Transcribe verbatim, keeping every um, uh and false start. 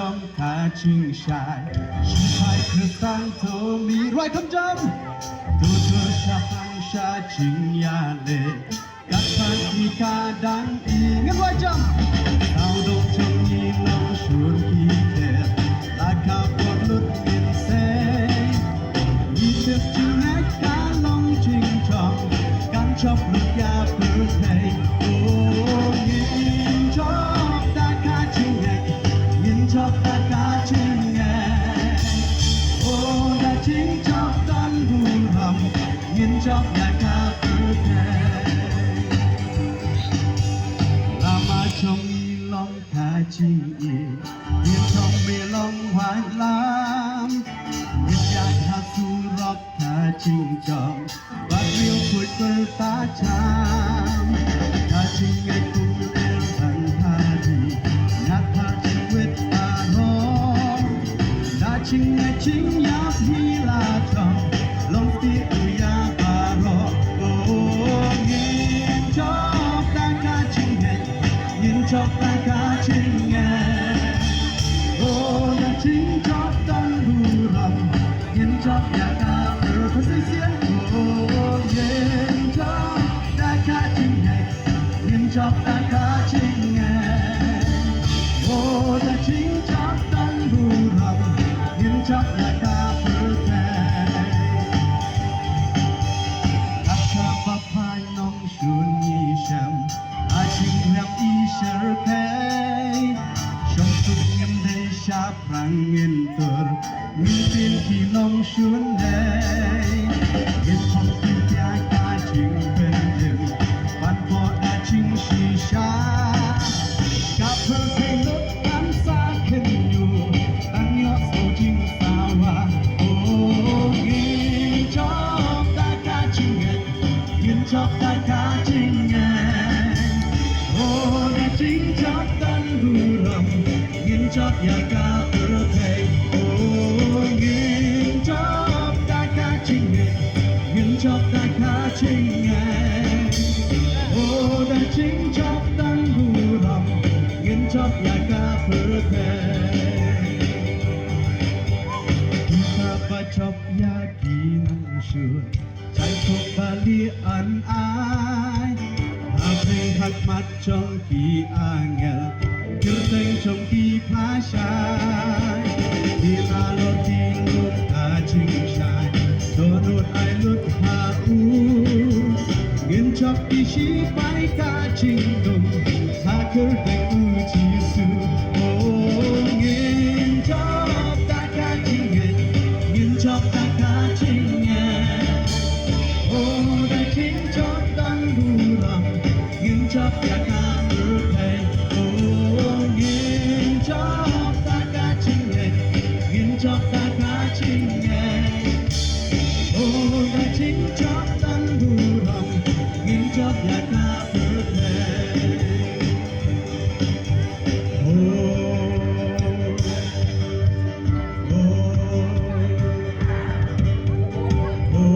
Ka jingshai, shipai Khristan to mih rwai kham jam. To tur shaphrang sha jingïaleh, kat pang ki ka dang i ngin rwai jam. Sawdong jong ngi nongshun ki khet, la ka bor lut ngin sei. Ngi tip jingngeit ka long jingjop, kan jop lut ïa pyrthei. O ngin jop da ka jingngeit, ngin jop da ka jingngeit. O da jingjop don burom, ngin jop ïa ka pyrthei. Lama jong ngi long ka jingïeit, ngin jop me long waitlam. Ngin ïaid ha surok ka jingjop, bad riew khuid pyrta jam. Ka jingngeit kum lyer ban ha ri, ngat ha jingwit baroh. Da jingngeit jingïap hi la jop, long ti u ïa baroh. O ngin jop da ka jingngeit, ngin jop da ka jingngeit. O da jingjop don burom, ngin jop ïa ka pyrthei. Shisien, o ngin jop da ka jingngeit, ngin jop da ka jingngeit. O da jingjop don burom, ngin jop ïa ka pyrthei. Kata ba phai nongshun ngi shem, ha jingriam i syrkhei. Shong suk ngim dei shaphrang ngin tur, ngin pynki nongshun dei. Ngin phong pynkia ka jingpynim, ban bok da jingshisha. Ka pyrthei lut kan sa khynñiuh, tang ïoh sngewjingsawa. O ngin jop da ka jingngeit, ngin jop da ka jingngeit. O da jingjop don burom, ngin jop ïa ka pyrthei. O ngin jop da ka jingngeit, ngin jop da ka jingngeit. O da jingjop don burom, ngin jop ïa ka pyrthei. Kita ba jop ïa ki nongshun, jaiñkup ba lian ai. Hapdeng ha khmat jong ki angel, kyrteng jong ki pha shai. Ki la lor ki ngop ka jingshai, dohnud ai lut ha u. Ngin jop ki shipai ka jingdum, ha kyrteng u Jisu. O ngin jop da ka jingngeit, ngin jop da ka jingngeit. O da jingjop don burom, ngin jop ïa ka pyrthei. O ngin jop da ka jingngeit, ngin jop da ka jingngeit. O da jingjop don burom, ngin jop ïa ka pyrthei. O, o, o.